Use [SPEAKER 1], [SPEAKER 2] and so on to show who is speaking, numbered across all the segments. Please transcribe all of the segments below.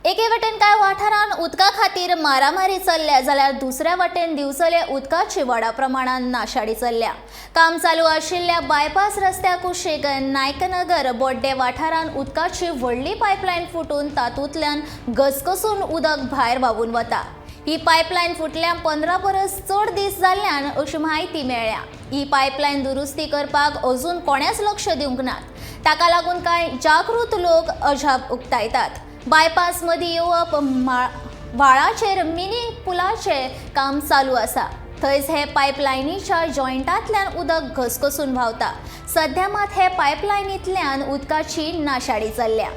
[SPEAKER 1] एके वटेन कांय वाठारांत उदका खातीर मारामारी चल्ल्या जाल्यार दुसऱ्या वटेन दिवचले उदकाची व्हडा प्रमाणान नाशाडी चल्ल्या. काम चालू आशिल्ल्या बायपास रस्त्या कुशीक नायकनगर बोड्डे वाठारांत उदकाची व्हडली पायपलायन फुटून तातूंतल्यान घसघसून उदक भायर व्हांवून वता. ही पायपलायन फुटल्या 15 परस चड दीस जाल्ल्यान अशी म्हायती मेळ्ळ्या. ही पायपलायन दुरुस्ती करपाक अजून कोणेच लक्ष दिवंक ना. ताका लागून कांय जागृत लोक अजाप उक्तायतात. बायपास मदीं येवप व्हाळाचेर मिनी पुलाचें काम चालू आसा. थंयच हे पायपलायनीच्या जॉयंटांतल्यान उदक घसघसून व्हांवता. सध्या मात हे पायपलायनींतल्यान उदकाची नाशाडी चल्ल्या.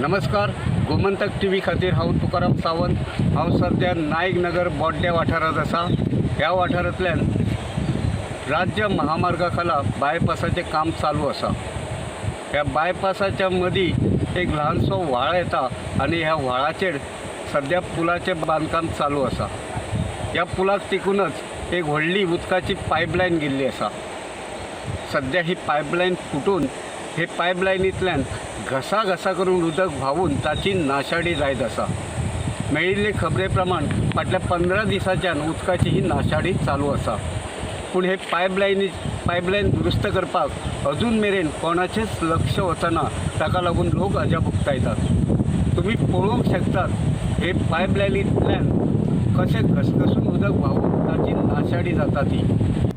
[SPEAKER 2] नमस्कार, गोमंतक टी व्ही खातीर हांव तुकाराम सावंत. हांव सद्या नायक नगर बोड्ड्या वाठारांत आसा. ह्या वाठारांतल्यान राज्य महामार्गा खाला बायपासाचें काम चालू आसा. ह्या बायपासाच्या मदीं एक ल्हानसो व्हाळ येता आनी ह्या व्हाळाचेर सद्या पुलाचें बांदकाम चालू आसा. ह्या पुलाक तेकूनच एक व्हडली उदकाची पायपलायन गेल्ली आसा. सद्या ही पायपलायन फुटून हे पायपलायनींतल्यान घसा घसा करून उदक व्हांवून ताची नाशाडी जायत आसा. मेळिल्ले खबरे प्रमाण फाटल्या 15 दिसांच्यान उदकाची ही नाशाडी चालू आसा. पूण हे पायपलायन दुरुस्त करपाक अजून मेरेन कोणाचेंच लक्ष वचना. ताका लागून लोक अजाप उक्तायतात. तुमी पळोवंक शकतात हे पायपलायनींतल्यान कशें घसघसून उदक व्हांवून ताची नाशाडी जाता ती.